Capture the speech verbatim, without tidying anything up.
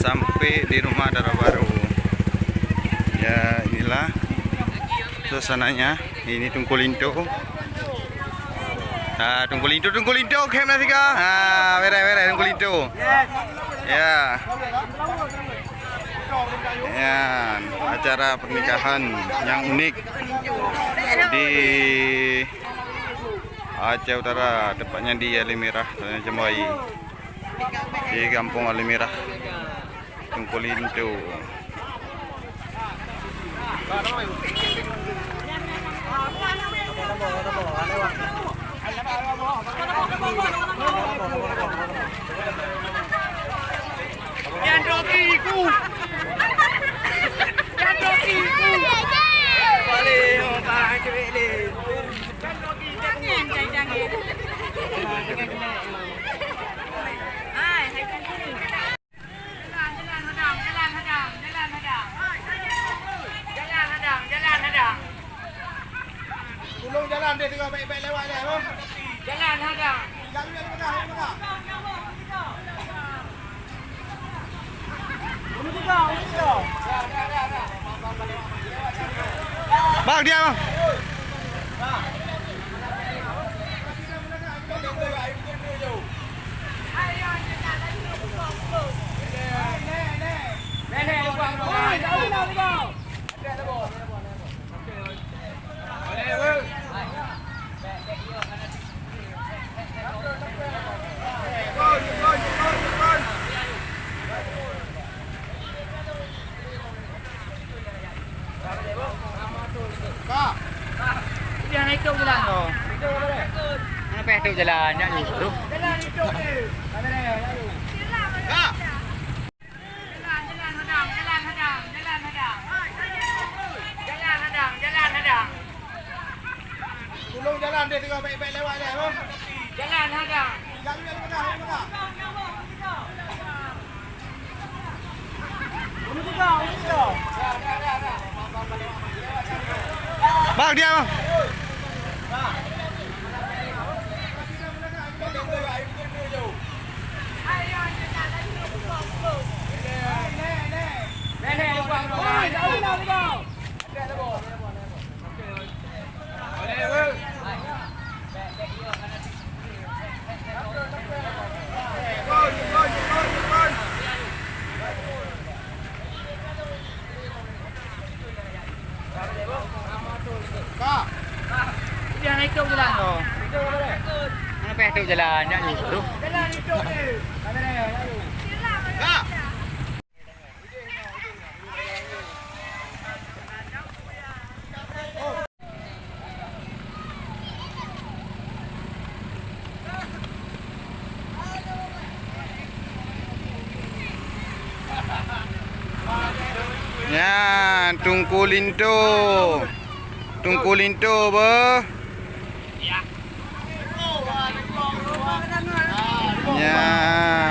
Sampai di rumah dara baru. Ya, inilah suasananya. Ini Teungku Linto. Ah, Teungku Linto, Teungku Linto, khém na siga. Ah, beres, beres, Teungku Linto. Ya. Ya, acara pernikahan yang unik di Aceh Utara, tepatnya di Alimera, Tanjung Jamboi. Di Kampung Alimera, Teungku Linto. Jalan, jalan, hadang, jalan, hadang. Jalan, hadang. Tulông jalan deh, teuka bèk-bèk lewat deh, bang. Jalan, hadang. Jalan, jalan, jalan, jalan. Bang, diam, bang. Ka. Dia nak ikut jalan tu. Mana payah ikut jalan, nak ikut tu. Ka. Jalan, jalan, hadang, jalan, hadang, jalan, hadang. Jalan, hadang, jalan, hadang. Tulông jalan deh, teuka bèk-bèk lewat deh, bang. Jalan, hadang. Jalan, jalan, jalan, jalan. Bang, diam, bang. Ka. Dia nak ikut jalan tu. Mana payah ikut jalan, nak ikut tu. Ka. Nyan, Teungku Linto. Teungku Linto beuh. Nyan.